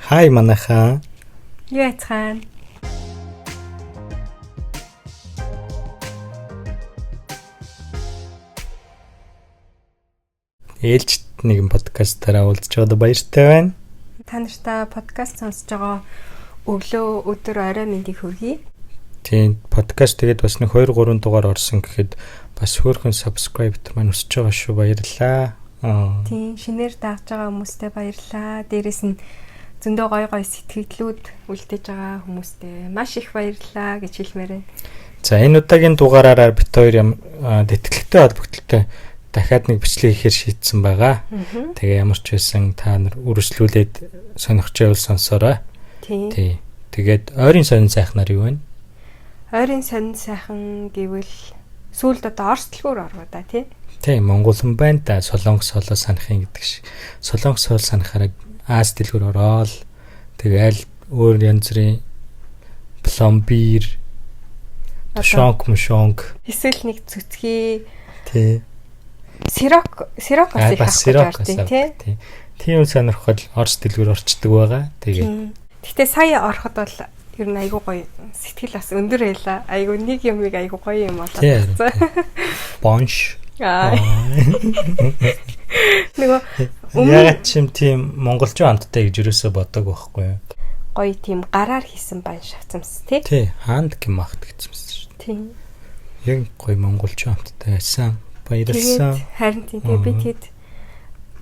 Хай манайхаа. Юу яцгаана? Ээлжит нэгэн подкастаараа уулзч байгаадаа баяртай байна. Та нартай подкаст сонсож байгаа өглөө, өдөр, орой мэндийг хүргэе. Тийм, подкаст тэгээд бас нэг 2 3 дугаар орсон гэхэд бас хөөрхөн subscriber маань өсөж байгаа шүү. Баярлалаа. Тийм, шинээр дагж байгаа хүмүүстээ баярлалаа. Дээрээс нь зөндөө гой гой сэтгэлдлүүд үлдээж байгаа хүмүүстээ маш их баярлалаа гэж хэлмээр байна. За, энэ удаагийн дугаараараа бит хоёр юм тэтгэлэгтэй холбогдлолтой дахиад нэг бичлэг хийхээр шийдсэн байгаа. Тэгээ ямар ч байсан та нар үргэлжлүүлээд сонирхож байвал сонсоорой. Тийм. Тэгээд ойрын сонин сайхнаар юу вэ? Ойрын сонин сайхан гэвэл сүүлд одоо Орос дэлгүүр оргоо да тий. Тийм, Монголн байна да. Солонгос хоолоо санах юм гэдэг шиг. Солонгос хоол санахаараа Аз дэлгүүр ороод тэгэл өөр янз бүрийн пломбир, шонк мшонк эсвэл нэг цөцгий. Тий. Сирок бас их авах гэж ордیں тий. Тийм сонирхол Орос дэлгүүр орчдөг байгаа. Тэгээ. Гэтэ сая ороход бол ер нь айгүй гоё сэтгэл бас өндөр байла. Айгүй нэг юмыг айгүй гоё юм болоод байна. Бонш. Нөгөө ягаад ч юм тийм монголчуу амттай гэж юусоо бодог байхгүй юу? Гоё тийм гараар хийсэн банш авцамс тий. Тий, хаанд гэмахт гэсэнс шүү. Тийм. Яг гоё монголчуу амттай байсан. Баярлалаа. Харин тийм тэгээ би тэгэд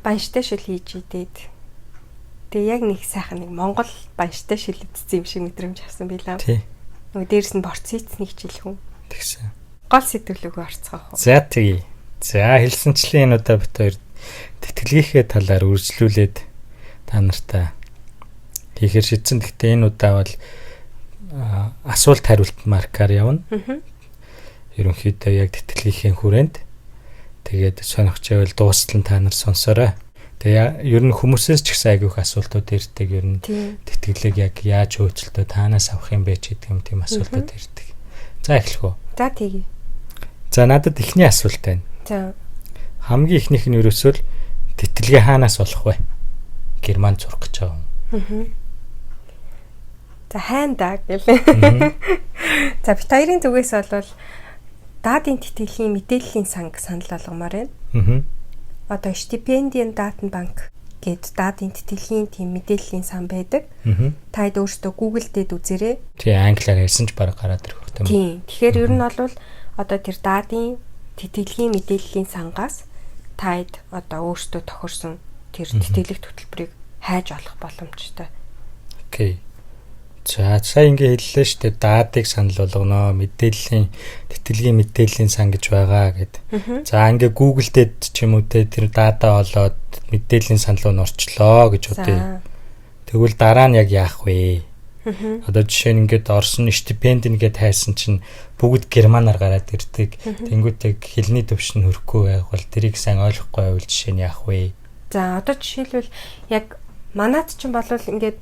банштай шил хийж идээд тэгээ яг нэг сайхан нэг монгол банштай шил идсэн юм шиг мэдрэмж авсан билээ. Тий. Нөгөө дээрэс нь борцицны хичээл хүн. Тэгсэн. Гол сэдвлүүгөө орцгоох уу? За тэгье. За хэлсэнчлэн энэ удаа бит хоёр тэтгэлгийнхээ талаар үргэлжлүүлээд та нартай хийхээр шийдсэн. Гэхдээ энэ удаа бол асуулт хариулт маркаар явна. Ерөнхийдөө яг тэтгэлгийнхээ хүрээнд тэгээд сонирхож байвал дуустал нь та нар сонсоорой. Тэгээ ер нь хүмүүсээс ч гэсэн айгүйх асуултууд ирдэг. Ер нь тэтгэлэг яг яаж хөөцөлтөө таанаас авах юм бэ ч гэдэг юм тийм асуултууд ирдэг. За эхлэх үү? За тэгье. За надад эхний асуулт байна. За. Хамгийн эхнийх нь ерөөсөө л тэтгэлгээ хаанаас олох вэ? Германд сурах гэж байгаа юм. За хайна да гэлээ. За бит хоёрын зүгээс бол даадын тэтгэлгийн мэдээллийн санг санал болгомоор байна. Одоо стипендийн Datenbank гээд даадын тэтгэлгийн тийм мэдээллийн сан байдаг. Та хэд өөрсдөө Google дээр үзээрэй. Тий, англиар ярьсан ч баг гараад ирэх тийм. Тийм. Тэгэхээр ер нь бол одоо тэр даадын тэтгэлгийн мэдээллийн сангаас та хэд одоо өөрсдөө тохирсон тэр тэтгэлэгт хөтөлбөрийг хайж олох боломжтой. Окей. За сая ингээ хэллээ шүү дээ. Даадыг санал болгоно. Мэдээллийн тэтгэлгийн мэдээллийн сан гэж байгаа гэд. За ингээ Google дээр ч юм уу те тэр даадаа олоод мэдээллийн сан руу норчлоо гэж бодъё. Тэгвэл дараа нь яг яах вэ? Одоо жишээ нь ингээд орсон стипенд нэгэд хайсан чинь бүгд германаар гараад ирдэг. Тэнгүүтээ хэлний төвшин хөрөхгүй байх бол тэрийг сайн ойлгохгүй байвал жишээ нь яах вэ? За одоо жишээлбэл яг манад ч юм бол ингээд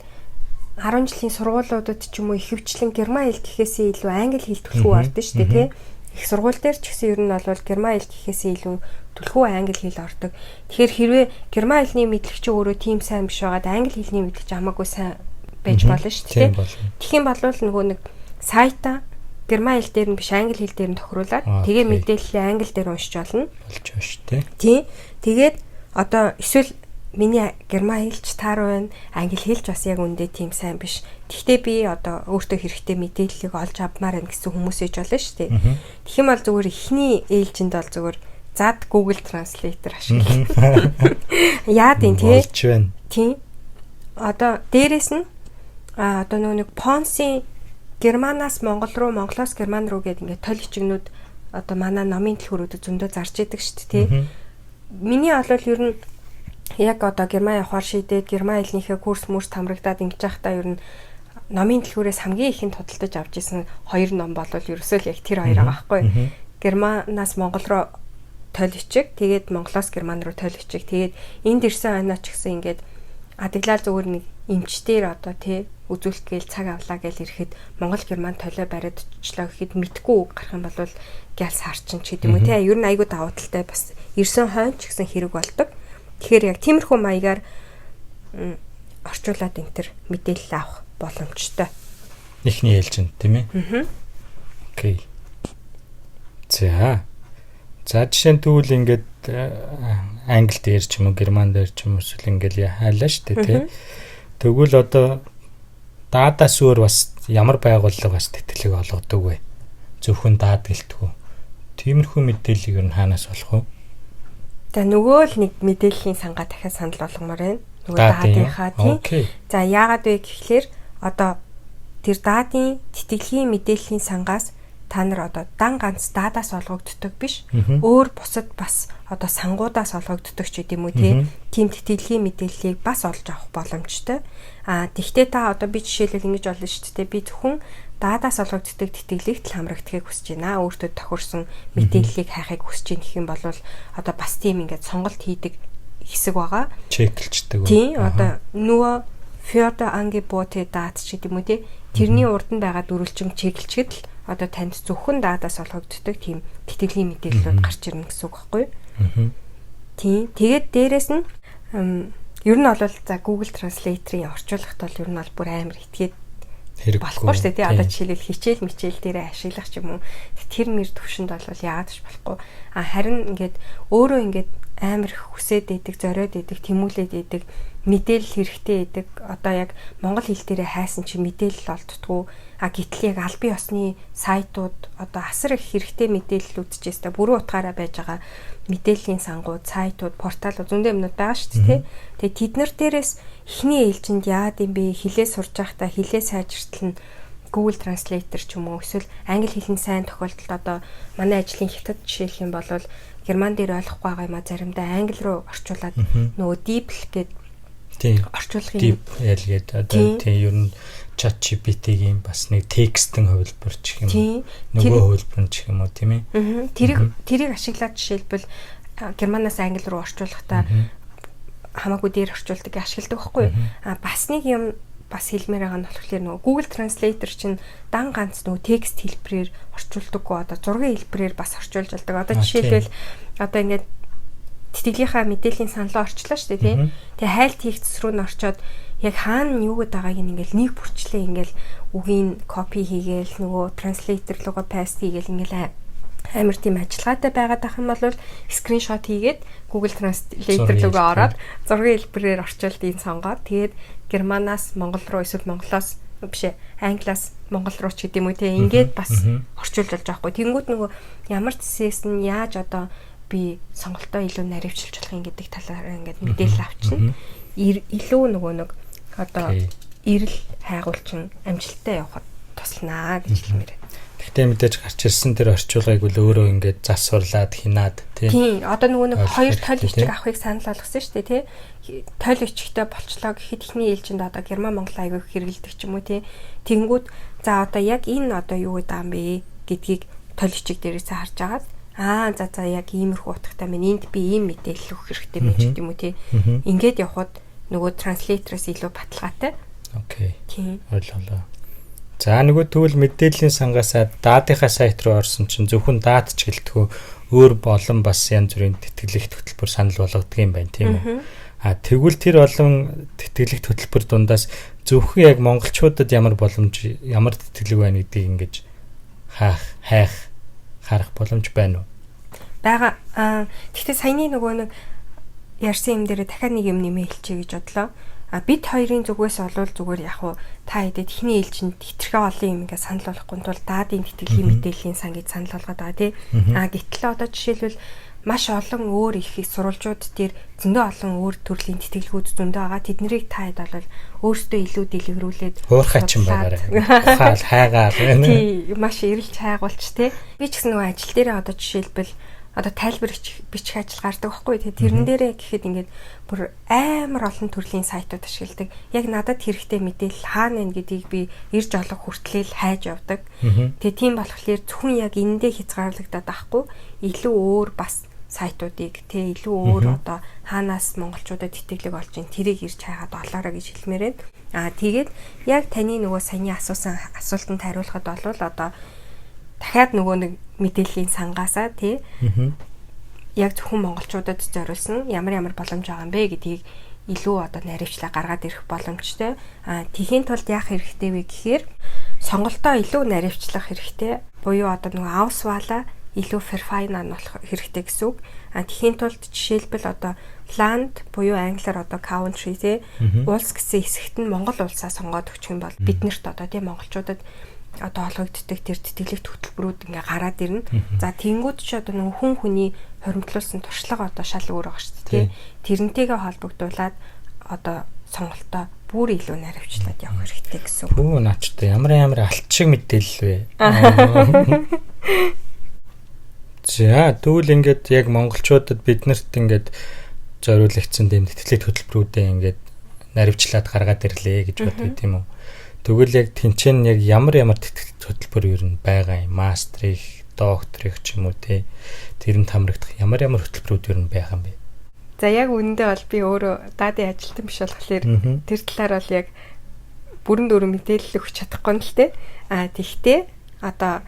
10 жилийн сургуулиудад ч юм уу ихэвчлэн герман хэл гэхээсээ илүү англи хэл түлхүү ордог шүү дээ тий. Их сургууль дээр ч гэсэн ер нь бол герман хэл гэхээсээ илүү түлхүү англи хэл ордог. Тэгэхээр хэрвээ герман хэлний мэдлэг чи өөрөө тийм сайн биш байгаад англи хэлний мэдлэг амаагүй сайн байж болно шүү дээ. Тэгэх юм бол нөгөө нэг сайтаа герман хэл дээр нь биш англи хэл дээр нь тохируулаад тэгээ мэдээллээ англи дээр уншиж болно. Болж байна шүү дээ. Тийм. Тэгээд одоо эсвэл миний герман хэлч тааруу байна, англи хэлч бас яг үндэ тийм сайн биш. Тэгтээ би одоо өөртөө хэрэгтэй мэдээллийг олж авмаар байна гэсэн хүмүүс ээж болно шүү дээ. Тэгэх юм бол зүгээр эхний ээлжинд бол зүгээр зад Google Translator ашигла. Яад юм тий? Болж байна. Тийм. Одоо дээрэс нь одоо нөгөө нэг Понсын Германаас Монгол руу, Монголоос Герман руу гээд ингээд толь хичгнүүд одоо манай номын дэлгүүрүүдэд зөндөө зарж идэг шүү дээ тий. Миний олол ер нь яг одоо Герман явахаар шийдээд герман хэлнийхээ курс мөрс тамрагдаад ингэж байхдаа ер нь номын дэлгүүрээс хамгийн ихэнд худалдаж авч исэн хоёр ном бол ерөөсөө л яг тэр хоёр байгаа байхгүй. Германаас Монгол руу толь хичиг, тэгээд Монголоос Герман руу толь хичиг. Тэгээд энд ирсэн хойноо ч гэсэн ингээд адаглал зүгээр нэг эмчтэр одоо тий үзүүлэх гээл цаг авлаа гээл ирэхэд Монгол Герман толио бариад очлоо гэхэд мэдгүй үг гарах юм бол гял сарчин ч гэдэг юм уу тий. Ер нь айгүй давуу талтай бас ирсэн хойно ч гэсэн хэрэг болдог. Тэгэхээр яг тиймэрхүү маягаар орчуулад энэ төр мэдээлэл авах боломжтой. Эхний ээлжинд тийм ээ. Аа. Окей. За. За жишээ нь тэгвэл ингээд англи дээр ч юм уу, герман дээр ч юм уу эсвэл ингээд хайлаа шүү дээ, тий. Тэгвэл одоо даадаас өөр бас ямар байгууллага бас тэтгэлэг олгодог вэ? Зөвхөн даад гэлтгүү. Тиймэрхүү мэдээллийг ер нь хаанаас олох вэ? За нөгөө л нэг мэдээллийн сангаа дахиад санал болгомоор байна. Нөгөө даадынхаа тий. За яагаад вэ гэхлээр одоо тэр даадын тэтгэлгийн мэдээллийн сангаас та нар одоо дан ганц даадаас олгогддог биш, өөр бусад бас одоо сангуудаас олгогддог ч гэдэм үү тий. Тийм тэтгэлгийн мэдээллийг бас олж авах боломжтой. А тэгтээ та одоо би жишээлбэл ингэж олно шүү дээ. Би зөвхөн даадаас олгогддог тэтгэлэгт л хамрагдахыг хүсэж байна. Өөртөө тохирсон мэдээллийг хайхыг хүсэж байна гэх юм бол одоо бас тийм ингээд сонголт хийдэг хэсэг байгаа. Чеклждэг. Тийм одоо нөгөө Förderangebote даад ч гэдэм үү тий. Тэрний урд нь байгаа дөрвөлжин чеклчгэд л одоо танд зөвхөн даадаас олгогддог тийм тэтгэлийн мэдээллүүд гарч ирнэ гэсэн үг байхгүй юу? Тийм. Тэгээд дээрэс нь ер нь бол за Google Translator-ийн орчуулгад бол ер нь бол бүр амар итгээд болохгүй шүү дээ тий. Одоо жишээлбэл хичээл мичээл дээрээ ашиглах ч юм уу тэр мэр төвшөнд бол яагаад ч болохгүй. А харин ингээд өөрөө ингээд амар их хүсээд идэг, зориод идэг, тэмүүлээд идэг, мэдээлэл хэрэгтэй идэг. Одоо яг монгол хэл дээрээ хайсан чи мэдээлэл олддгоо. А гэтэл яг албан ёсны сайтууд одоо асар их хэрэгтэй мэдээллүүд ч өстой бүрэн утгаараа байж байгаа мэдээллийн сангууд, сайтууд, порталууд зөндөө юмнууд байгаа шүү дээ, тий. Тэгээ тэд нар дээрээс эхний ээлжинд яад юм бэ? Хилээ сурж байхдаа хилээ сайжиртал нь Google Translator ч юм уу эсвэл англи хэлний сайн тохиолдолд одоо манай ажлын хятад жишээлх юм бол герман дээр ойлгохгүй байгаа юм а заримдаа англи руу орчуулад нөгөө DeepL гэдэг орчуулгын DeepL гэдэг одоо тийм ер нь ChatGPT-гийн бас нэг текстэн хувилбар ч юм уу нөгөө хувилбар ч юм уу тийм ээ. Тэрийг ашиглаад жишээлбэл германаас англи руу орчуулахдаа хамаагүй дээр орчуулдаг ашигладаг байхгүй юу? А бас нэг юм бас хэлмээр байгаа нь болохоор нөгөө Google Translator чинь дан ганц нөгөө текст хэлбэрээр орчуулдаггүй одоо зургийн хэлбэрээр бас орчуулж болдог. Одоо жишээлбэл одоо ингээд тэтгэлийнхаа мэдээллийн саналаа орчлоо шүү дээ тий. Тэгээ хайлт хийгдс рүү н орчоод яг хаана нь юу гэдэг байгааг ингээл нэг бүрчлээ ингээл үгийн копи хийгээл нөгөө translator руугаа paste хийгээл ингээл амар тийм ажиллагаатай байгаад ах юм бол скриншот хийгээд Google Translator руугаа ороод зургийн хэлбэрээр орчуулдгийг сонгоод тэгээд германаас монгол руу эсвэл монголоос биш ээ англиас монгол руу ч гэдэм үү те ингээд бас орчуулж болж байгаа хгүй. Тэнгүүд нөгөө ямар зэсээс нь яаж одоо би сонголтоо илүү наривчилж болох юм гэдэг талаар ингээд мэдээлэл авчна. Илүү нөгөө нэг одоо эрэл хайгуулчин амжилттай явахад тусланаа гэж хэлмээр байна. Гэхдээ мэдээж гарч ирсэн тэр орчуулгыг үл өөрөө ингээд засварлаад хинаад тий. Тийм. Одоо нөгөө нэг хоёр тойл бичиг авахыг санал болгосон шүү дээ тий. Тойл бичигтэй болчлоо гэхэд эхний ээлжинд одоо герман монгол аягүй хэрэгэлдэг ч юм уу тий. Тэнгүүд за одоо яг энэ одоо юу гэдэг юм бэ гэдгийг тойл бичиг дээрээс харж агаад аа за за яг иймэрхүү утгатай минь энд би ийм мэдээлэл өгөх хэрэгтэй мэн ч гэдэг юм уу тий. Ингээд явхад нөгөө транслейтерээс илүү баталгаатай. Окей. Тийм. Ойлголоо. За нөгөө тэгвэл мэдээллийн сангаас даадынхаа сайт руу орсон чинь зөвхөн даат ч гэлтгүү өөр болон бас янз бүрийн тэтгэлэгт хөтөлбөр санал болгодог юм байна тийм үү? А тэгвэл тэр олон тэтгэлэгт хөтөлбөр дундаас зөвхөн яг монголчуудад ямар боломж ямар тэтгэлэг байна гэдгийг ингэж хайх харах боломж байна уу? Байгаа. Гэхдээ саяны нөгөө нэг ярьсан юм дээрээ дахиад нэг юм нэмээ хэлчихье гэж бодлоо. А бид хоёрын зүгээс олвол зүгээр яг уу та хэдэд эхний ээлжинд хитрхээ олон юм ингээд санал болгохгүй тул даадын тэтгэлийн мэдээллийн сан гэж санал болгоод байгаа тий. А гэтэл одоо жишээлбэл маш олон өөр их сурвалжууд дээр зөндөө олон өөр төрлийн тэтгэлгүүд зөндөө байгаа. Тэднэрийг та хэд бол өөрсдөө илүү дэлгэрүүлээд уурхай ч юм байгаарай. Ухаал хайгаал. Тий, маш эрэлж хайгуулч тий. Би ч гэсэн нөгөө ажил дээрээ одоо жишээлбэл одоо тайлбар бичих ажил гардаг байхгүй. Тэгээ тэрэн дээрээ гэхэд ингээд бүр амар олон төрлийн сайтууд ашигладаг. Яг надад хэрэгтэй мэдээлэл хаана вэ гэдгийг би ирж олох хүртлээл хайж явдаг. Тэгээ тийм болохоор зөвхөн яг энэндээ хязгаарлагдаад байхгүй. Илүү өөр бас сайтуудыг тэ илүү өөр одоо хаанаас монголчуудад тэтгэлэг олж ин тэрийг ирж хайгаад олоорой гэж хэлмээр байна. Аа тэгээд яг таны нөгөө саяны асуусан асуултанд хариулахад бол одоо дахиад нөгөө нэг мэдээллийн сангаасаа тий яг зөвхөн монголчуудад зориулсан ямар ямар боломж байгаа юм бэ гэдгийг илүү одоо наривчлаа гаргаад ирэх боломжтой. Тэхийн тулд яах хэрэгтэй вэ гэхээр сонголтоо илүү наривчлах хэрэгтэй. Буюу одоо нөгөө Auswahl-аа илүү verfeinern болох хэрэгтэй гэсэн үг. Тэхийн тулд жишээлбэл одоо Land буюу англиар одоо country, тий, улс гэсэн хэсэгт нь Монгол улсаа сонгоод өгчих юм бол биднэрт одоо, тий, монголчуудад одоо олгогддог тэр тэтгэлэгт хөтөлбөрүүд ингээ гараад ирнэ. За, тэнгүүд чи одоо нөгөө хүн хүний хуримтлуулсан туршлага одоо шал өөр байгаа шүү дээ, тий. Тэрнтэйгээ холбогдуулаад одоо сонголтоо бүр илүү наривчлаад явах хэрэгтэй гэсэн үг. Пүү, наачтай ямар ямар алт шиг мэдээлэл вэ? За, тэгвэл ингээд яг монголчуудад, биднэрт ингээд зориулагдсан тийм тэтгэлэг хөтөлбөрүүдээ ингээд наривчлаад гаргаад ирлээ гэж бодъё, тийм үү? Тэгвэл яг тэнцэн яг ямар ямар тэтгэлэг хөтөлбөр ер нь байгаа юм? Мастерих, докторих ч юм уу, те. Тэрэнд хамрагдах ямар ямар хөтөлбөрүүд ер нь байгаа юм бэ? За, яг үнэндээ бол би өөрөө даадын ажилтан биш болохоор тэр талаар бол яг бүрэн дүүрэн мэдээлэл өгч чадахгүй нь л те. Тэгтээ одоо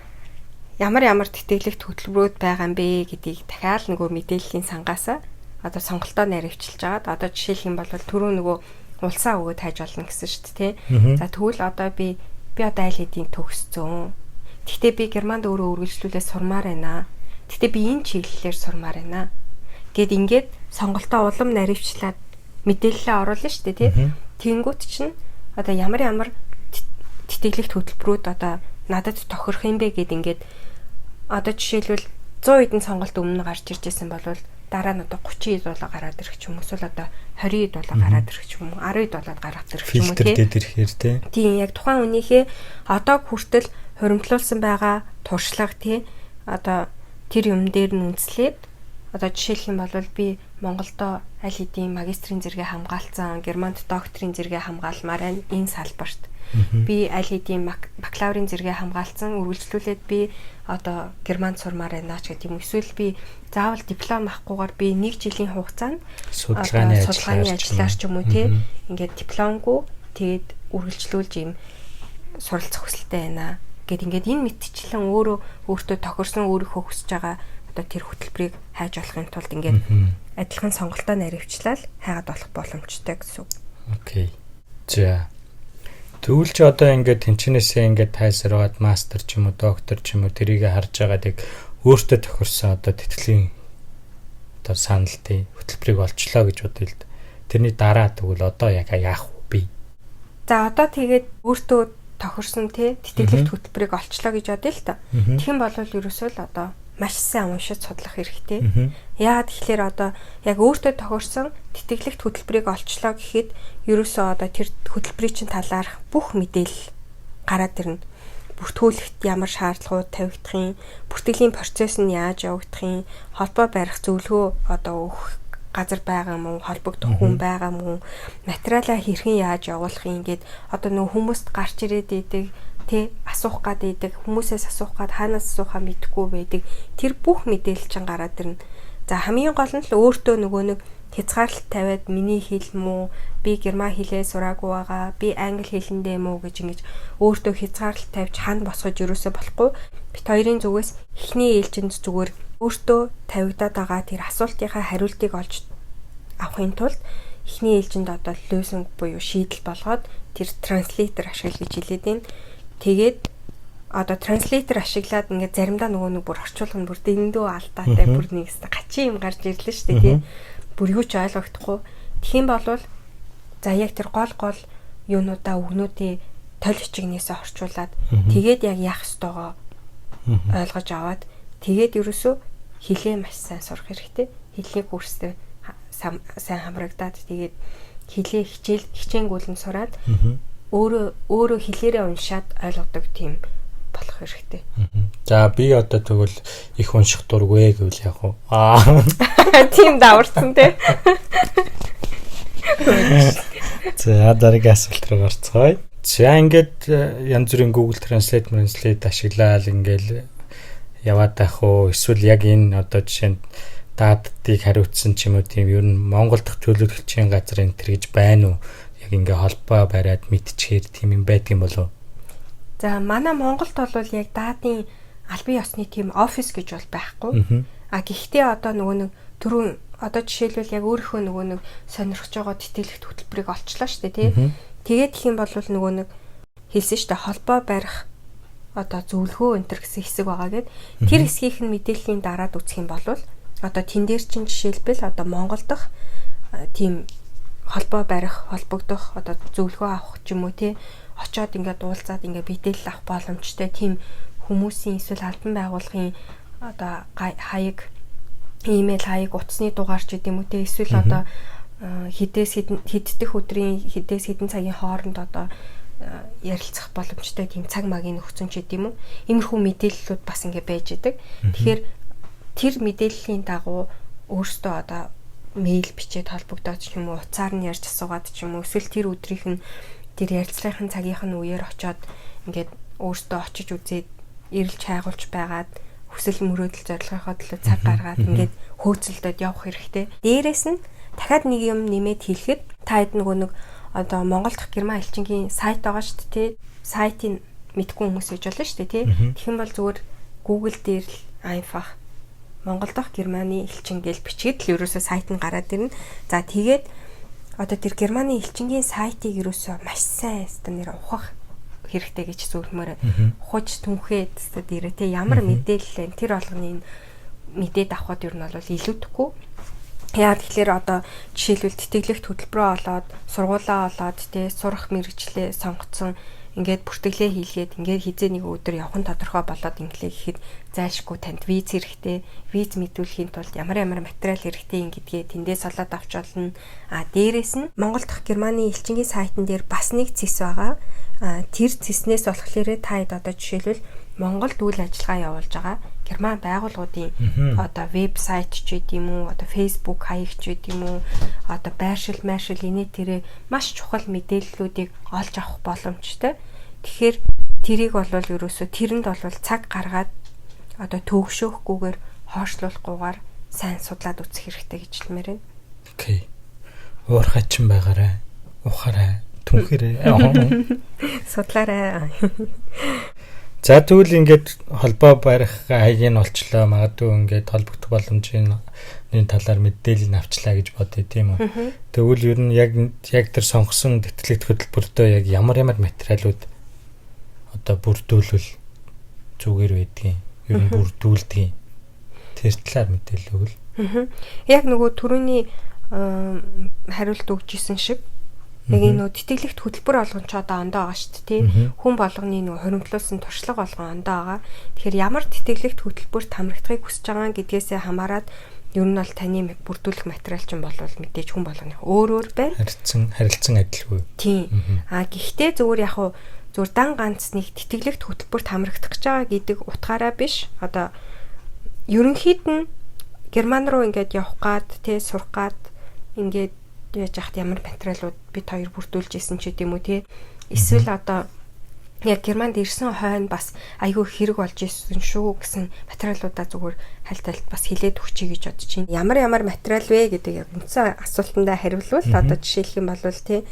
ямар ямар тэтгэлэгт хөтөлбөрүүд байгаа юм бэ гэдгийг дахиад нөгөө мэдээллийн сангаасаа одоо сонголтоо наривчилж агаад, одоо жишээлх юм бол түрүү нөгөө улсаа өгөөд хайж олно гэсэн шүү дээ, тий. За, тэгвэл одоо би би одоо аль хэдийн төгссөн. Гэхдээ би Германд өөрөө үргэлжлүүлээ сурмаар байна. Гэхдээ би энэ чиглэлээр сурмаар байна. Гэд ингээд сонголтоо улам наривчлаад мэдээлэлээ оруулна шүү дээ, тий. Тэнгүүт чинь одоо ямар ямар тэтгэлэгт хөтөлбөрүүд одоо надад тохирох юм бэ гэд ингээд одоо жишээлбэл 100 хэдэн сонголт өмнө гарч ирж байсан бол дараа нь одоо 30 хэд болоо гараад ирэх ч юм уу, эсвэл одоо 20 хэд болоо гараад ирэх ч юм уу, 10 хэд болоод гараад ирэх ч юм уу. Фильтрдээд ирэхээр, тий. Тийм, яг тухайн хүнийхээ одоо хүртэл хуримтлуулсан байгаа туршлага, тий, одоо тэр юм дээр нь үндэслээд, одоо жишээлх юм бол би Монголдо аль хэдийн магистрийн зэрэгээ хамгаалцсан, Германд докторийн зэрэгээ хамгаалмаар байна энэ салбарт. Би аль хэдийн бакалаврын зэрэгээ хамгаалцсан, үргэлжлүүлээд би одоо Германд сурмаар байна ч гэдэг юм. Эсвэл би заавал диплом авахгүйгээр би нэг жилийн хугацаанд судалгааны судалгааны ажиллаар ч юм уу, тий, ингээд дипломгүй тэгээд үргэлжлүүлж ийм суралцах хүсэлтэй байна гэд ингээд энэ мэтчлэн өөрөө өөртөө тохирсон, өөрийнхөө хүсэж байгаа одоо тэр хөтөлбөрийг хайж олохын тулд ингээд адилхан сонголтоо наривчлал хайгаад болох боломжтой гэсэн үг. Okay. За. Тэгвэл чи одоо ингээд тэнчнээсээ ингээд тайсаргаад мастер ч юм уу, доктор ч юм уу, тэрийг харж байгаад яг өөртөө тохирсон одоо тэтгэлийн одоо санал, тий, хөтөлбөрийг олчлоо гэж бодъё л. Тэрний дараа тэгвэл одоо яг яах вэ би? За, одоо тэгээд өөртөө тохирсон, тий, тэтгэлэгт хөтөлбөрийг олчлоо гэж бодъё л та. Тэгэх юм бол ерөөсөө л одоо маш сайн уншиж судлах хэрэгтэй. Яагаад тэгэхээр одоо яг өөртөө тохирсон тэтгэлэгт хөтөлбөрийг олчлоо гэхэд ерөөсөө одоо тэр хөтөлбөрийн чинь талаарх бүх мэдээлэл гараад ирнэ. Бүртгүүлэхэд ямар шаардлагууд тавигдах юм, бүртгэлийн процесс нь яаж явагдах юм, холбоо барих зөвлөгөө одоо өгөх газар байгаа юм уу, холбогдох хүн байгаа юм уу, материалаа хэрхэн яаж явуулах юм гээд одоо нөгөө хүмүүст гарч ирээд идэг, тэ, асуух гад идэг, хүмүүсээс асуух гад хаанаас асуухаа мэдэхгүй байдаг тэр бүх мэдээлэл чинь гараад ирнэ. За, хамгийн гол нь л өөртөө нөгөө нэг хязгаарлалт тавиад, миний хэл муу, би герман хэлээ сураагүй байгаа, би англи хэлэндээ муу гэж ингэж өөртөө хязгаарлалт тавьж хан босгож ерөөсөө болохгүй. Бит хоёрын зүгээс эхний ээлжинд зүгээр өөртөө тавигдаад байгаа тэр асуултынхаа хариултыг олж авахын тулд эхний ээлжинд одоо Lösung буюу шийдэл болгоод тэр translator ашигла гэж хэлээд байна. Тэгээд одоо translator ашиглаад ингээд заримдаа нөгөө нэг бүр орчуулга нь бүр дэндүү алдаатай, бүр нэг гачин юм гарч ирлээ шүү дээ, тий. Бүр юу ч ойлгохдохгүй. Тэгэх юм бол за яг тэр гол гол юунуудаа, үгнүүдийн толь хичгнээсээ орчуулад тэгээд яг яах ёстойгоо ойлгож аваад, тэгээд ерөөсөө хэлээ маш сайн сурах хэрэгтэй. Хэлний курстэй сайн хамрагдаад, тэгээд хэлээ хичээл хичээнгүүлэн сураад, өөрөө өөрөө хэлээрээ уншаад ойлгодог тийм болох хэрэгтэй. За, би одоо тэгвэл их унших дургүй гэвэл яг уу. Аа. Тийм даварцсан, тий. За, дараагийн асуулт руу орцгоё. За, ингээд янз бүрийн Google Translate ашиглаад ингээл яваад байх уу? Эсвэл яг энэ одоо жишээ нь дааддыг хариуцсан ч юм уу, тийм ер нь Монгол дахь төлөөлөгчийн газар энэ төр гэж байна уу? Яг ингээ холбоо бариад мэдчихээр тийм юм байдаг юм болов уу? За, манай Монголд бол яг даадын албан ёсны тийм офис гэж бол байхгүй. А гэхдээ одоо нөгөө нэг түрүүн Одоо жишээлбэл яг өөрийнхөө нөгөө нэг сонирхож байгаа тэтгэлэгт хөтөлбөрийг олчлоо шүү дээ, тий. Тэгээд гэх юм бол нөгөө нэг хэлсэн шүү дээ, холбоо барих одоо зөвлөгөө энэ төр гэсэн хэсэг байгаа гэд. Тэр хэсгийнх нь мэдээллийн дараад үзэх юм бол одоо тэн дээр чинь жишээлбэл одоо Монгол дахь тийм холбоо барих, холбогдох, одоо зөвлөгөө авах ч юм уу, тий, очоод ингээд уулзаад ингээд мэдээлэл авах боломжтой тийм хүмүүсийн эсвэл албан байгууллагын одоо хаяг, имэйл хаяг, утасны дугаар ч гэдэм үү, те, эсвэл одоо хідээс хэддэх өдрийн хідээс хэдэн цагийн хооронд одоо ярилцах боломжтой тийм цаг магийн нөхцөн ч гэдэм үү. Иймэрхүү мэдээллүүд бас ингээ байж идэг. Тэгэхээр тэр мэдээллийн дагуу өөртөө одоо мэйл бичээд холбогдоод ч юм уу, утсаар нь ярьж асуугаад ч юм уу, эсвэл тэр өдрийнх нь тэр ярилцлагын цагийнх нь үеэр очиод ингээд өөртөө очиж үзээд эрэлж хайгуулж байгаад хүсэл мөрөөдөл зорилгынхоо төлөө цаг гаргаад ингээд хөөцөлдөд явах хэрэгтэй. Дээрээс нь дахиад нэг юм нэмээд хэлэхэд та хэд нөгөө нэг одоо Монгол дахь Герман элчингийн сайт байгаа шүү дээ, тий. Сайтыг мэдгүй хүмүүс ээж болно шүү дээ, тий. Тэгэх юм бол зүгээр Google дээр л einfach Монгол дахь Германы элчин гэж бичгээд л ерөөсөө сайт нь гараад ирнэ. За, тэгээд одоо тэр Германы элчингийн сайтыг ерөөсөө маш сайн өстө нэр ухах хэрэгтэй гэж зөвлөмөр. Ухаж түнхээд өстө дээрээ те ямар мэдээлэл вэ, тэр болгоныг мэдээд авахд ер нь бол илүүдэхгүй. Яа тэгэхээр одоо жишээлбэл тэтгэлэгт хөтөлбөрөө олоод, сургуулаа олоод, те сурах мэргэжлээ сонгоцсон, ингээд бүртгэлээ хийлгээд, ингээд хизээ нэг өдөр явах нь тодорхой болоод инглээ гэхэд зайлшгүй танд виз хэрэгтэй. Виз мэдүүлэхийн тулд ямар ямар материал хэрэгтэй юм гэдгээ тэндээс олоод авч болно. А дээрээс нь Монгол дахь Германы элчингийн сайтн дээр бас нэг цэс байгаа. А тэр цэснээс болохоор та хэд одоо жишээлбэл Монголд үйл ажиллагаа явуулж байгаа Герман байгууллагуудын одоо вебсайт ч гэдэм юм уу, одоо Facebook хаяг ч гэдэм юм уу, одоо байршил майршил инээ тэрэ маш чухал мэдээллүүдийг олж авах боломжтой. Тэгэхээр тэрийг бол ерөөсөө тэрэнд бол цаг гаргаад одоо төөгшөөхгүйгээр, хойшлуулахгүйгээр сайн судлаад үзэх хэрэгтэй гэж хэлмээр байна. Окей. Уурхайчин байгаарай. Ухаарай. Түнхээрэй. Судлаарай. За, тэгвэл ингээд холбоо барих хаягийг нь олчлоо. Магадгүй ингээд холбогдох боломжийн нэг талаар мэдээлэл нь авчлаа гэж бодъё, тийм үү. Тэгвэл ер нь яг яг тэр сонгосон тэтгэлэгт хөтөлбөртөө яг ямар ямар материалууд одоо бүрдүүлвэл зүгээр байдгийг, ер нь бүрдүүлдэг. Тэр талаар мэдээлэл өгвөл. Яг нөгөө түрүүний хариулт өгч исэн шиг яг энэ нөө тэтгэлэгт хөтөлбөр болгон ч одоо ондоо байгаа шүү дээ, тий. Хүн болгоны нөө хоримтлуулсан туршлага болгон ондоо байгаа. Тэгэхээр ямар тэтгэлэгт хөтөлбөрт хамрагдахыг хүсэж байгаа гэдгээсээ хамаарат ер нь бол таны бүрдүүлэх материал чинь болвол мэдээж хүн болгоны өөр өөр байна. Харилцан адилгүй. Тийм. А гэхдээ зүгээр яг хуу зүгээр дан ганц нэг тэтгэлэгт хөтөлбөрт хамрагдах гэж байгаа гэдэг утгаараа биш. Одоо ерөнхийд нь Герман руу ингээд явах гад, тий, сурах гад ингээд яаж яхад ямар материалууд бид хоёр бүрдүүлж исэн ч гэдэм үү, тий. Эсвэл одоо яг Германд ирсэн хойно бас айгүй хэрэг болж исэн шүү гэсэн материалуудаа зүгээр хальт хальт бас хилээд өгчий гэж бодож байна. Ямар ямар материал вэ гэдэг яг үндсэн асуултандаа хариулвал одоо жишээлх юм бол, тий,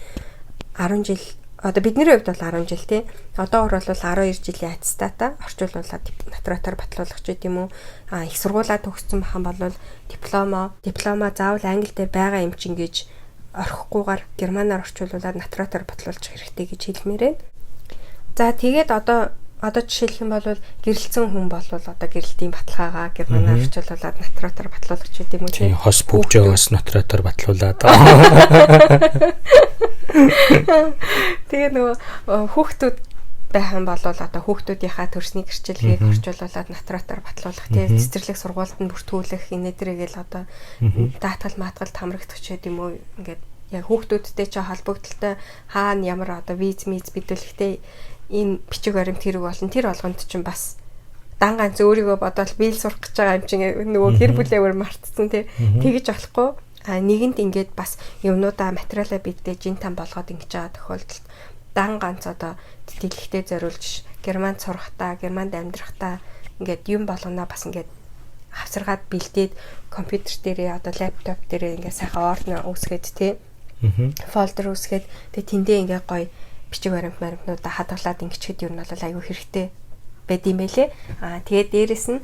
10 жил, одоо бидний хувьд бол 10 жил, тий. Одоогор бол 12 жилийн аттестатаа орчуулуулаад нотариатаар батлуулах ч гэдэм үү. А их сургуулаа төгссөн бахан бол дипломо заавал англи дээр байгаа юм чинь гэж орхихгүйгээр германаар орчуулуулад нотариатаар батлуулчих хэрэгтэй гэж хэлмээр байна. За, тэгээд одоо жишээлх юм бол гэрэлцэн хүн бол одоо гэрэлтийн баталгаагаа германаар орчуулуулад нотариатаар батлуулах ч гэдэм үү, тий. Хос бүгжөөгөөс нотариатаар батлуулаад. Тэгээ нөгөө хүүхдүүд байх юм бол одоо хүүхдүүдийнхаа төрсний гэрчлэгийг орчуулуулад нотариатаар батлуулах, тий, цэцэрлэг сургуульд нь бүртгүүлэх инээ тэргээл одоо даатгал маатгал хамрагдах ч гэдэм үү, ингээд яг хүүхдүүдтэй ч холбогдолтой хаана ямар одоо виз миз бидүүлэхтэй ийм бичиг баримт хэрэг болно. Тэр болгонд чинь бас дан ганц өөрийгөө бодоол биел сурах гэж байгаа юм чинь нөгөө гэр бүлээ өөр мартцсан, тий, тэгэж болохгүй. А нэгэнт ингээд бас юмнуудаа материалаа бидээ жин там болгоод ингэж байгаа тохиолдолд дан ганц одоо тэтгэлэгтээ зориулж Германд сурахтаа, Германд амьдрахтаа ингээд юм болгоноо бас ингээд хавсаргаад бэлдээд компьютер дээрээ, одоо лаптоп дээрээ ингээд сайхан ордноо үүсгээд, тий, фолдер үүсгээд, тэгээ тэндээ ингээд гоё бичиг баримт маримтнуудаа хадгалаад ингэчихэд ер нь бол айгүй хэрэгтэй байд юм байлээ. Аа тэгээд дээрэс нь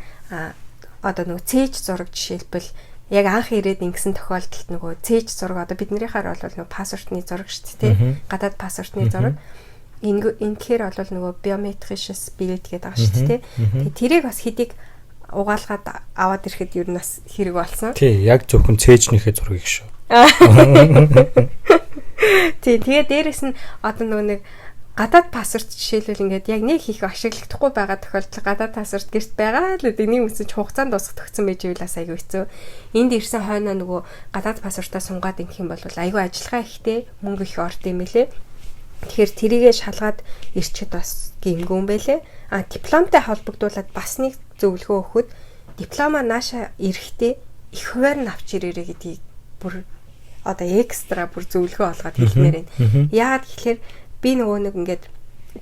одоо нөгөө цээж зураг жишээлбэл Яг анх ирээд ингэсэн тохиолдолд нөгөө цээж зураг одоо биднийхээр бол нөгөө паспортны зураг шүү дээ, гадаад паспортны зураг. Ингэхээр бол нөгөө биометришс билет гэдэг байгаа шүү дээ. Тэгээ тэрийг бас хэдийг угаалгаад аваад ирэхэд ер нь бас хэрэг болсон. Тий, яг зөвхөн цээжнийхээ зургийг шүү. Тий, тэгээ дээрэс нь одоо нөгөө нэг гадаад паспорт жишээлбэл ингээд яг нэг их ашиглахдаггүй байгаа тохиолдолд гадаад паспорт гэрт байгаа л гэдэг нэг үсэн ч хугацаанд дуусах төгсөн байж ивэл бас айгүй хэцүү. Энд ирсэн хойноо нөгөө гадаад паспортаа сунгаад ингэх юм бол айгүй ажиллагаа ихтэй, мөнгө их орд юм лээ. Тэгэхээр тэрийгэ шалгаад ирчээд бас гимгүү юм байлээ. А дипломтой холбогдуулаад бас нэг зөвлөгөө өгөхөд диплома нааша эрэхтэй их хувиар нь авч ирээрэй гэдгийг бүр одоо экстра бүр зөвлөгөө олгоод хэлмээр байна. Яагаад гэхээр би нөгөө нэг ингээд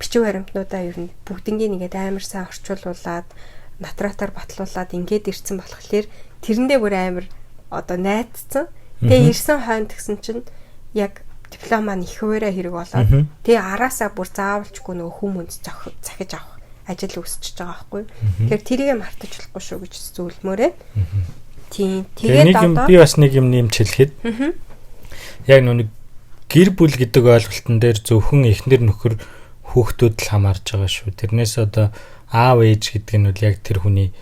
бичиг баримтнуудаа ер нь бүгднгийн ингээд амар сайн орчуулуулад нотаратаар батлуулаад ингээд ирсэн болохоор тэрэндээ бүр амар одоо найдсан. Тэгээ ирсэн хойно тэгсэн чинь яг диплом маань их хуваараа хэрэг болоод тэгээ араасаа бүр заавалчгүй нөгөө хүмүүнд захиж авах ажил үүсчихэж байгаа байхгүй. Тэгэхээр тэрийг мартаж болохгүй шүү гэж зөвлөмөөрэй. Тийм. Тэгээд одоо би бас нэг юм нэмж хэлэхэд яг нүг гэр бүл гэдэг ойлголтон дээр зөвхөн эхнэр нөхөр хүүхдүүд л хамаарж байгаа шүү. Тэрнээс одоо аав ээж гэдэг нь бол яг тэр хүний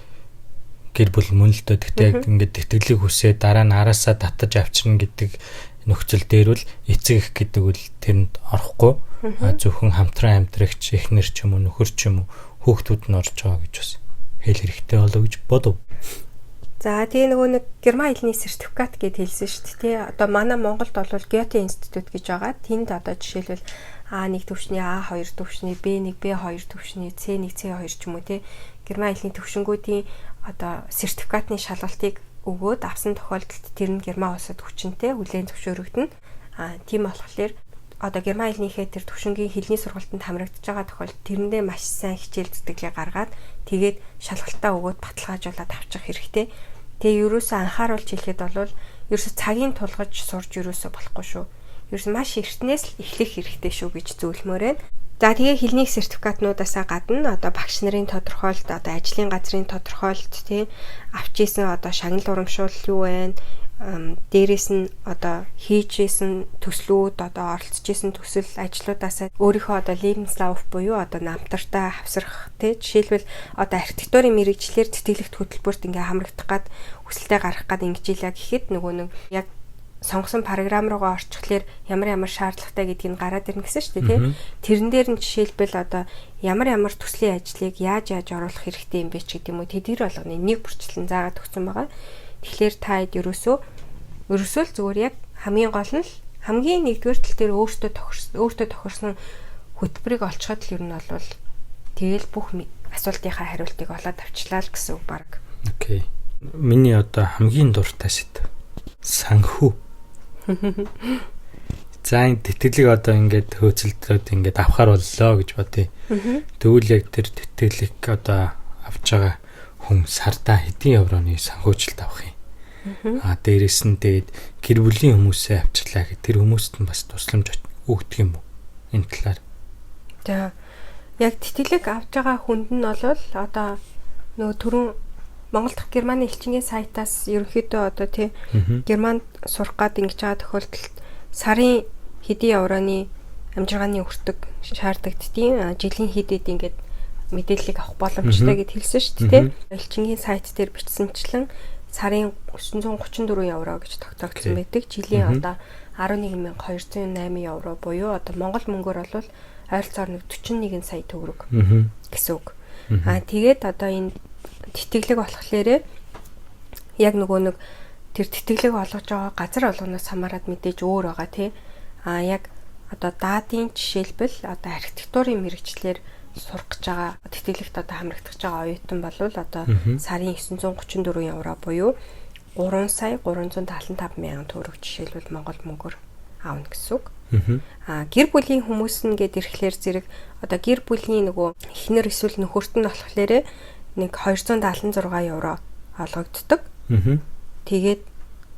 гэр бүл мөн л дөө. Гэхдээ яг ингээд тэтгэлэг хүсээ дараа нь араасаа татаж авчирна гэдэг нөхцөл дээр бол эцэг их гэдэг үл тэрэнд орохгүй. Зөвхөн хамтран амьдрагч эхнэр ч юм уу нөхөр ч юм уу хүүхдүүд нь орж байгаа гэж бас хэл хэрэгтэй болов гэж бодов. За тэгээ нөгөө нэг герман хэлний сертификат гэд хэлсэн шүү дээ, тий. Одоо манай Монголд бол Гёте институт гэж байгаа. Тэнд одоо жишээлбэл А1 түвшний, А2 түвшний, Б1, Б2 түвшний, С1, С2 ч юм уу тий. Герман хэлний түвшингүүдийн одоо сертификатны шалгалтыг өгөөд авсан тохиолдолд тэр нь Герман улсад хүчинтэй хүлээн зөвшөөрөгдөнө. А тийм болохоор одоо герман хэлнийхээ тэр түвшингийн хэлний сургалтанд хамрагдаж байгаа тохиолдолд тэрэндээ маш сайн хичээл зүтгэлээ гаргаад тэгээд шалгалтаа өгөөд баталгаажуулаад авчих хэрэгтэй. Тэгээ ерөөсөө анхааруулж хэлэхэд бол ерөөсөө цагийн тулгаж сурж ерөөсөө болохгүй шүү. Ерөөсөө маш эртнээс л эхлэх хэрэгтэй шүү гэж зөвлөмөр байна. За тэгээ хэлний сертификатнуудаасаа гадна одоо багш нарын тодорхойлолт, одоо ажлын газрын тодорхойлолт тий авч исэн одоо шагнал урамшуул юу вэ? Дээрээс нь одоо хийж исэн төслүүд, одоо оролцож исэн төсөл ажлуудаасаа өөрийнхөө одоо Lebenslauf буюу одоо намтартай хавсрах тий жишээлбэл одоо архитектурын мэрэгчлэр тэтгэлэгт хөтөлбөрт ингээ хамрагдах гад хүсэлтээ гаргах гад ингэж илаа гэхэд нөгөө нэг яг сонгосон програм руугаа орчихлоор ямар ямар шаардлагатай гэдгийг нь гараад ирнэ гэсэн шүү дээ тий. Тэрэн дээр нь жишээлбэл одоо ямар ямар төслийн ажлыг яаж яаж оруулах хэрэгтэй юм бэ ч гэдэг юм уу. Тэр болгоны нэг бүрчлэн заагаад өгсөн байгаа. Тэгэхээр та хэд ерөөсөө л зүгээр яг хамгийн гол нь л хамгийн нэгдүгээр тал дээр өөртөө тохирсон хөтөлбөрийг олцоход л ер нь бол тэгэл бүх асуултынхаа хариултыг олоод авчлаа л гэсэн үг баг. Окей. Миний одоо хамгийн дуртай сэдэв. Санхүү. За энэ тэтгэлэг одоо ингээд хөөцөлдөд ингээд авахар боллоо гэж бодъё. Тэгвэл яг тэр тэтгэлэг одоо авч байгаа хүн сардаа хэдэн евроны санхүүжилт авах юм. Аа дээрэс нь тэгээд гэр бүлийн хүмүүсээ авчлаа гэх тэр хүмүүст нь бас тусламж өгдөг юм уу? Энэ талаар. За яг тэтгэлэг авч байгаа хүнд нь бол одоо нөгөө түрүүн Монгол дахь Германы элчингийн сайтаас ерөнхийдөө одоо тий Германд сурах гад ингэж байгаа тохиолдолд сарын хэдэн евроны амжиргааны өртөг шаардагддیں۔ Жилийн хэд хэд ингээд мэдээллийг авах боломжтой гэд хэлсэн шүү дээ. Элчингийн сайт дээр бичсэнчлэн сарын 934 евро гэж тогтоогдсон байдаг. Жилийн одоо 11208 евро буюу одоо монгол мөнгөөр бол ойролцоогоор нэг 41 сая төгрөг гэсэн үг. Аа тэгээд одоо энэ тэтгэлэг болохлээрээ яг нөгөө нэг тэр тэтгэлэг олгож байгаа газар болгоноос хамаарат мэдээж өөр байгаа тий. Аа яг одоо даадын жишээлбэл одоо архитектурын мэрэгчлэр сурах гэж байгаа тэтгэлэгт одоо хамрагдах байгаа оюутан болвол одоо сарын 934 евро буюу 3 сая 375 мянган төгрөг жишээлбэл монгол мөнгөөр авна гэсэн үг. Аа гэр бүлийн хүмүүс нь гээд ирэхлээр зэрэг одоо гэр бүлийн нөгөө эхнэр эсвэл нөхөрт нь болохоор нэг 276 евро олгогддог. Тэгээд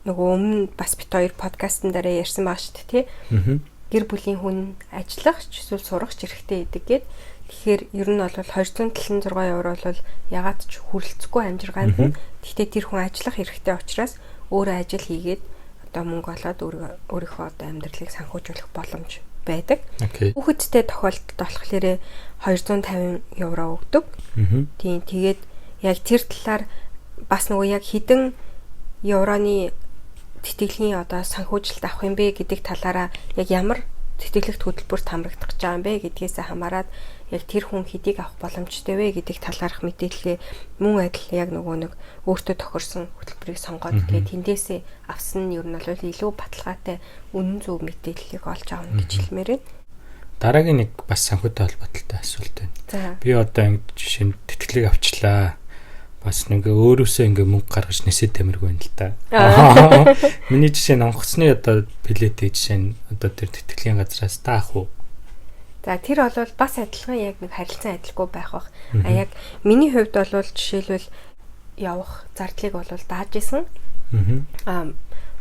нөгөө өмнө бас бит хоёр подкастн дээр ярьсан байгаа шүү дээ тий. Гэр бүлийн хүн ажиллах ч эсвэл сурах ч эрхтэй байдаг гээд. Тэгэхээр ер нь бол 276 евро бол ягаад ч хүрэлцэхгүй амжиргаанд нь. Гэхдээ тэр хүн ажиллах эрхтэй учраас өөрөө ажил хийгээд одоо мөнгө олоод өөрийнхөө одоо амьдралыг санхүүжүүлэх боломж байдаг. Хүүхэдтэй тохиолдолд болохоор 250 евро өгдөг. Тийм, тэгээд яг тэр талаар бас нөгөө яг хэдэн евроны тэтгэлгийн одоо санхүүжилт авах юм бэ гэдэг талаараа яг ямар тэтгэлэгт хөтөлбөрт хамрагдах гэж байгаа юм бэ гэдгээс хамаарат яг тэр хүн хэдийг авах боломжтой вэ гэдэг талаарх мэдээллээ мөн адил яг нөгөө нэг өөртөө тохирсон хөтөлбөрийг сонгоод тэгээд тэндээсээ авсан нь ер нь бол илүү баталгаатай үнэн зөв мэдээллийг олж авна гэж хэлмээр байна. Дараагийн нэг бас санхүүтэй холбоотой асуулт байна. Би одоо ингэ жишээ нь тэтгэлэг авчлаа. Бас нэг өөрөөсөө ингээ мөнгө гаргаж нисэд тамиргүй байна л да. Миний жишээ нь онгоцны одоо билетийг жишээ нь одоо тэр тэтгэлийн газраас даах уу? За, тэр бол бас адилхан яг нэг харилцан адилгүй байх бах. А яг миний хувьд бол жишээлбэл явах зардлыг бол дааж исэн. Аа,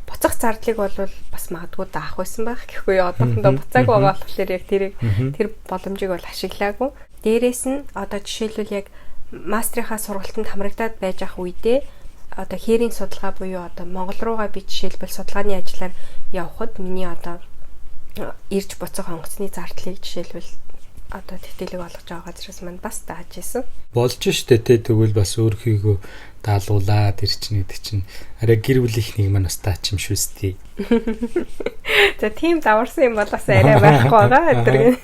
буцах зардлыг бол бас магадгүй даах байсан байх гэхгүй одоохондоо буцаагүй байгаа болохоор яг тэрийг тэр боломжийг бол ашиглаагүй. Дээрээс нь одоо жишээлбэл яг мастрынхаа сургалтанд хамрагдаад байж ах үедээ одоо хээрийн судалгаа буюу одоо Монгол руугаа би жишээлбэл судалгааны ажлаар явхад миний одоо ирж буцах онгоцны зардлыг жишээлбэл одоо тэтгэлэг олгож байгаа газраас маань бас дааж исэн. Болж штэ тэ, тэгвэл бас өөрхийгөө даалгуулаад тэр чинь гэдэг чинь арай гэр бүлийнхнийг маань бас даач юм шүү дээ. За, тийм даварсан юм бол бас арай байхгүй байгаа. Тэр.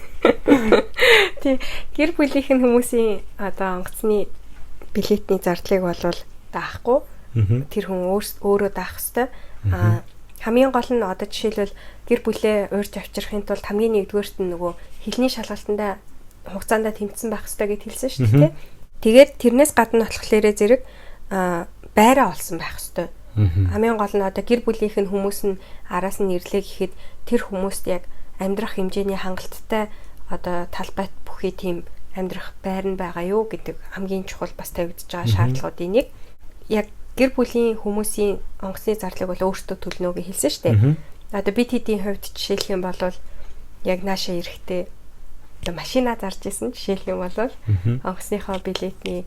Тийм, гэр бүлийнх нь хүмүүсийн одоо онгоцны билетний зардлыг бол даахгүй. Тэр хүн өөрөө даах хэвээр. Аа, хамгийн гол нь одоо жишээлбэл гэр бүлээ уурж авчрахын тулд хамгийн нэгдүгээрт нь нөгөө хэлний шалгалтандаа хугацаандаа тэмцсэн байх ёстой гэд хэлсэн шүү дээ. Тэгээд тэрнээс гадна болохоор зэрэг байраа олсон байх ёстой. Хамгийн гол нь одоо гэр бүлийнх нь хүмүүс нь араас нь ирлээ гэхэд тэр хүмүүст яг амьдрах хэмжээний хангалттай одоо талбайт бүхий тийм амьдрах байр нь байгаа юу гэдэг хамгийн чухал бас тавигдж байгаа шаардлагуудын нэг. Яг гэр бүлийн хүмүүсийн онгоцны зардлыг бол өөртөө төлнө гэж хэлсэн шүү дээ. Одоо бид хэдийн хувьд жишээлх юм бол яг наашаа ирэхдээ одоо машина зарж исэн жишээлх юм бол онгоцныхоо билетний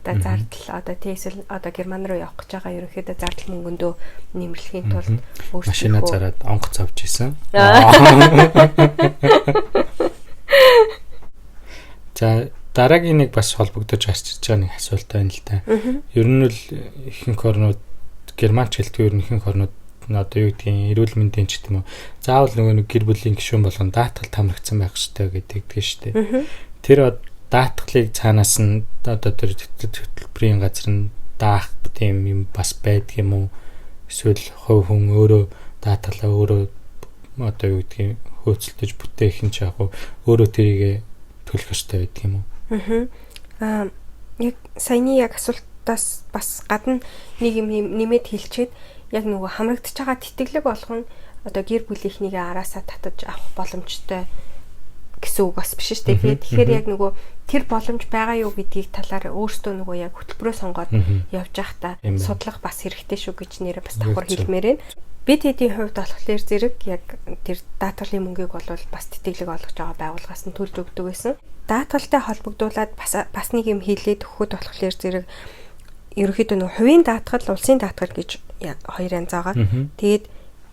одоо зардал одоо тийсэл одоо Герман руу явах гэж байгаа ерөнхийдөө зардал мөнгөндөө нэмэрлэхийн тулд өөрсдийнхөө машина зараад онгоц авч исэн. За, дараагийн нэг бас холбогдож гарч ирж байгаа нэг асуулт байна л да. Ер нь л ихэнх орнууд германч хэлдэг, ер нь ихэнх орнууд одоо юу гэдгийг эрүүл мэндийн ч гэдэг юм уу. Заавал нөгөө нэг гэр бүлийн гишүүн болгон даатгал хамрагдсан байх ёстой гэдэг шүү дээ. Тэр даатгалыг цаанаас нь одоо тэр хөтөлбөрийн газар нь даах тийм юм бас байдаг юм уу? Эсвэл хувь хүн өөрөө даатгалаа өөрөө одоо юу гэдгийг хөөцөлдөж бүтээх нь ч яг өөрөө тэрийг төлөх ёстой байдаг юм уу? Аа, яг саяны яг асуултаас бас гадна нэг юм нэмээд хэлчихэд яг нөгөө хамрагдаж байгаа тэтгэлэг болгон одоо гэр бүлийнхнийгээ араасаа татаж авах боломжтой гэсэн үг бас биш шүү дээ. Тэгэхээр яг нөгөө тэр боломж байгаа юу гэдгийг талаар өөртөө нөгөө яг хөтөлбөрөө сонгоод явж байхдаа судлах бас хэрэгтэй шүү гэж нэрээ бас давхар хэлмээр байна. Бид хэдийн хувьд болохоор зэрэг яг тэр даатгалын мөнгийг бол бас тэтгэлэг олгож байгаа байгууллагаас нь төлж өгдөг байсан. Даатгалтай холбогдуулаад бас нэг юм хэлээд өгөхөд болохоор зэрэг ерөнхийдөө нөгөө хувийн даатгал, улсын даатгал гэж хоёр янз байгаа. Тэгээд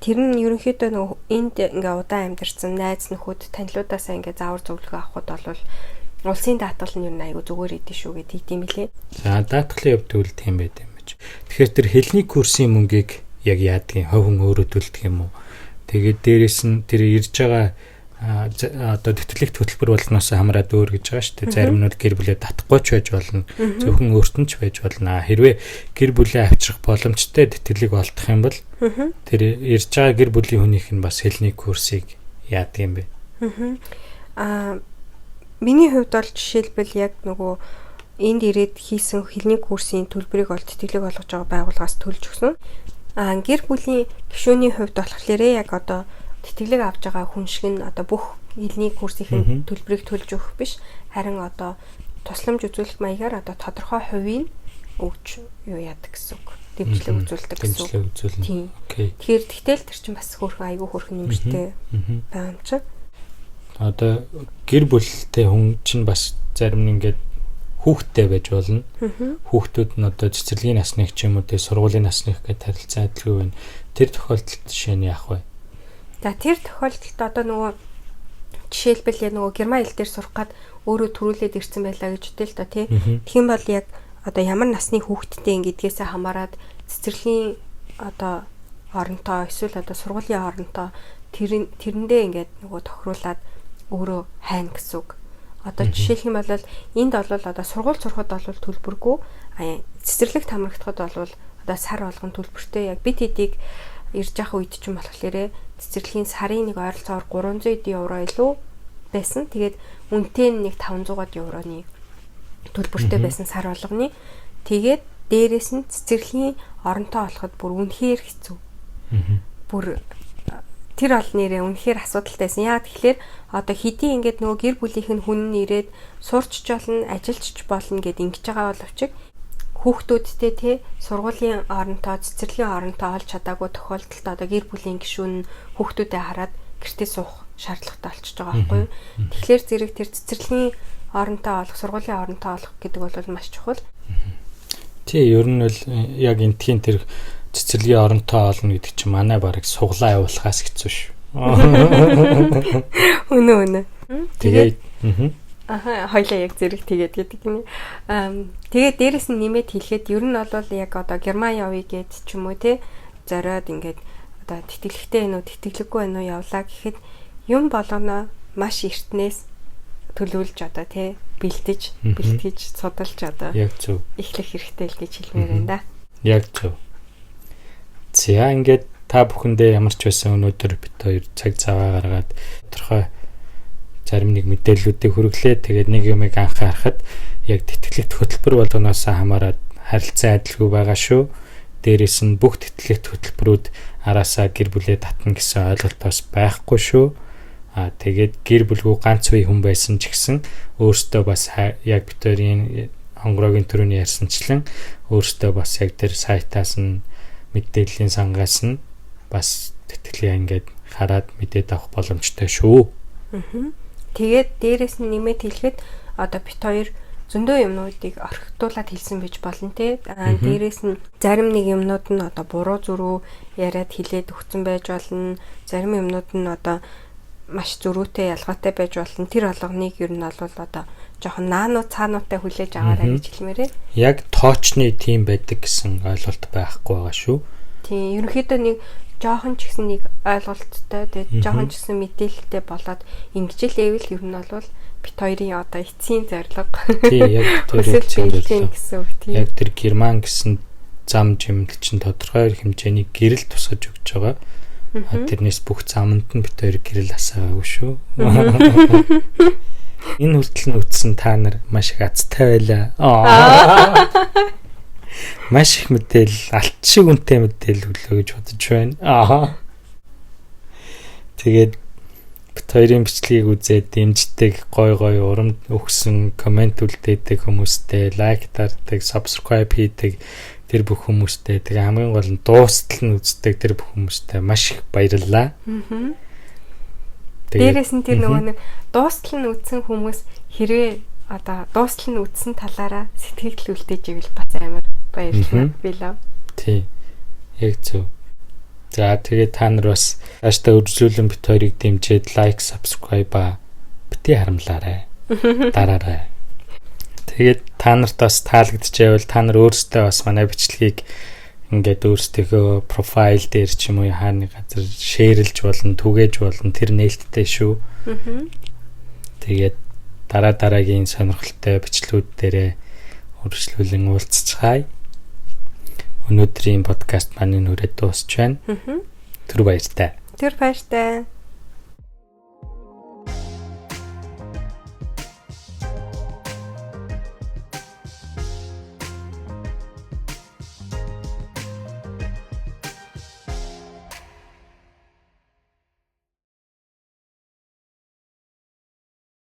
тэр нь ерөнхийдөө нөгөө энд ингээ удаан амьдарсан найз нөхөд танилуудаасаа ингээ заавар зөвлөгөө авахд бол улсын даатгал нь ер нь айгүй зүгээр идэв шүү гэдэг юм лээ. За, даатгалын хувьд тэгвэл тийм байд юм байж. Тэгэхээр тэр хэлний курсын мөнгийг яг яадгийн хувь хүн өөрөө төлдөг юм уу? Тэгээд дээрэс нь тэр ирж байгаа одоо тэтгэлэгт хөтөлбөр болсноос хамраад өөр гэж байгаа шүү дээ. Зарим нь бол гэр бүлээ татахгүй ч байж болно. Зөвхөн өөрт нь ч байж болно. Хэрвээ гэр бүлээ авчрах боломжтой тэтгэлэг олдох юм бол тэр ирж байгаа гэр бүлийн хүнийх нь бас хэлний курсыг яадаг юм бэ? Аа, миний хувьд бол жишээлбэл яг нөгөө энд ирээд хийсэн хэлний курсын төлбөрийг бол тэтгэлэг олгож байгаа байгууллагаас төлж өгсөн. Аа, гэр бүлийн гишүүний хувьд болохоор яг одоо тэтгэлэг авч байгаа хүн шиг нь одоо бүх хэлний курсын төлбөрийг төлж өгөх биш, харин одоо тусламж үзүүлэх маягаар одоо тодорхой хувийг өгч юу яадаг гэсэн үг. Дэмжлэг үзүүлдэг гэсэн үг. Тийм. Тэгэхээр тэгтэл тэр чинь бас хөөрхөн айгүй хөөрхөн нэмэртэй байгаа юм чинь. Одоо гэр бүлтэй хүн чинь бас зарим нь ингээд Хүүхэдтэй байж болно. Хүүхдүүд нь одоо цэцэрлэгийн насных ч юм уу те сургуулийн насных гэж харилцан адилгүй байна. Тэр тохиолдолд жишээ нь яах вэ? За тэр тохиолдолд одоо нөгөө жишээлбэл яг нөгөө герман хэл дээр сурах гад өөрөө төрүүлээд ирсэн байлаа гэж үтэл л доо тий. Тэгэх юм бол яг одоо ямар насны хүүхэдтэй гэдгээсээ хамаарат цэцэрлэгийн одоо оронтоо эсвэл одоо сургуулийн оронтоо тэрэндээ ингээд нөгөө тохируулаад өөрөө хайна гэсэн үг. Одоо жишээлх юм бол энд бол одоо сургууль сурахад бол төлбөргүй, цэцэрлэгт хамрагдахад бол одоо сар болгон төлбөртэй. Яг бид хэдийг ирж явах үед ч юм болохоор цэцэрлэгийн сарын нэг ойролцоогоор 300 евро илүү байсан. Тэгээд үнэтэй нь нэг 500-аад евроны төлбөртэй байсан сар болгоны. Тэгээд дээрэс нь цэцэрлэгийн оронтой болоход бүр үнэхээр хэцүү. Бүр тэр бол нэрээ үнэхээр асуудалтай байсан. Яагаад тэгэхээр одоо хэдий ингээд нөгөө гэр бүлийнх нь хүн нь ирээд сурч ч болно, ажиллаж ч болно гэд ингэж байгаа боловч хүүхдүүдтэй те сургуулийн оронтой, цэцэрлэгийн оронтой олж чадаагүй тохиолдолд одоо гэр бүлийн гишүүн нь хүүхдүүдэд хараад гэртээ суух шаардлагатай болчихж байгаа байхгүй юу. Тэгэхээр зэрэг тэр цэцэрлэгийн оронтой олох, сургуулийн оронтой олох гэдэг бол маш чухал. Тий, ер нь бол яг энтхийн тэр цэцэрлэгийн оронтой олно гэдэг чинь манай бараг суглаа явуулахаас хэцүү шүү. Үнэ үнэ. Тэгээд аха хоёлаа яг зэрэг тэгээд гэдэг юм. Тэгээд дээрэс нь нэмээд хэлэхэд ер нь бол яг одоо Герман явъя гэд ч юм уу те зориод ингээд одоо тэтгэлэгтэй байна уу тэтгэлэггүй байна уу явлаа гэхэд юм болгоно маш эртнээс төлөвлөж одоо те бэлтэж бэлтгэж судалж одоо яг зөв эхлэх хэрэгтэй л гэж хэлмээр байна да. Яг зөв. За ингээд та бүхэндээ ямар ч байсан өнөөдөр бид хоёр цаг заваа гаргаад тодорхой зарим нэг мэдээллүүдийг хүргэлээ. Тэгээд нэг юмыг анхаарахад яг тэтгэлэгт хөтөлбөр болгоноос хамаарат харилцан адилгүй байгаа шүү. Дээрээс нь бүх тэтгэлэгт хөтөлбөрүүд араасаа гэр бүлээ татна гэсэн ойлголт бас байхгүй шүү. Аа тэгээд гэр бүлгүй ганц үе хүн байсан ч гэсэн өөртөө бас яг бид хоёрын хонгороогийн төрөний ярьсанчлан өөртөө бас яг тэр сайтаас нь мэдээллийн сангаас нь бас тэтгэлээ ингээд хараад мэдээд авах боломжтой шүү. Тэгээд дээрэс нь нэмээд хэлэхэд одоо бит хоёр зөндөө юмнуудыг орхитуулад хэлсэн байж болно те. Аа дээрэс нь зарим нэг юмнууд нь одоо буруу зүрүү яриад хэлээд өгсөн байж болно. Зарим юмнууд нь одоо маш зөрүүтэй ялгаатай байж болно. Тэр болгоныг ер нь бол одоо жоохон наануу цаануутай хүлээж аваарай гэж хэлмээрээ. Яг тоочны тим байдаг гэсэн ойлголт байхгүй байгаа шүү. Тийм, ерөнхийдөө нэг жоохон ч гэсэн нэг ойлголттой, тэгээд жоохон ч гэсэн мэдээлэлтэй болоод ингэж л ивэл ер нь бол бит хоёрын одоо эцсийн зорилго. Тийм, яг тэр гэсэн үг тийм. Яг тэр герман гэсэн зам жимэл чинь тодорхой хэмжээний гэрэл тусгаж өгч байгаа. Тэрнээс бүх заманд нь бит хоёр гэрэл асаагаагүй шүү. Энэ хүртэл нь үтсэн та нар маш их азтай байлаа. Маш их мэдээлэл, алт шиг үнэтэй мэдээлэл өглөө гэж бодож байна. Аа. Тэгээд бит хоёрын бичлэгийг үзээд дэмждэг, гой гой урам өгсөн, коммент үлдээдэг хүмүүстэй, лайк дардаг, subscribe хийдэг тэр бүх хүмүүстэй, тэгээ хамгийн гол нь дуустал нь үздэг тэр бүх хүмүүстэй маш их баярлалаа. Дээрээс нь тэр нөгөө нэг дуустал нь үзсэн хүмүүс хэрвээ одоо дуустал нь үзсэн талаараа сэтгэл үлдээж ивэл бас амар баярлалаа билээ. Тий. Яг зөв. За тэгээ та нар бас цаашдаа үргэлжлүүлэн бит хоёрыг дэмжиж лайк, subscribe бити харамлаарай. Дараарай. Тэгээд та нарт бас таалагдчихвэл та нар өөрсдөө бас манай бичлэгийг ингээд өөрсдийнхөө профайл дээр ч юм уу хааны газар шеэрлж болно, түгээж болно. Тэр нээлттэй шүү. Тэгээд дараа дараагийн сонирхолтой бичлэгүүд дээрээ үргэлжлүүлэн уулзцгаая. Өнөөдрийн подкаст маань нүрээ дуусч байна. Түр баяртай. Түр баяртай.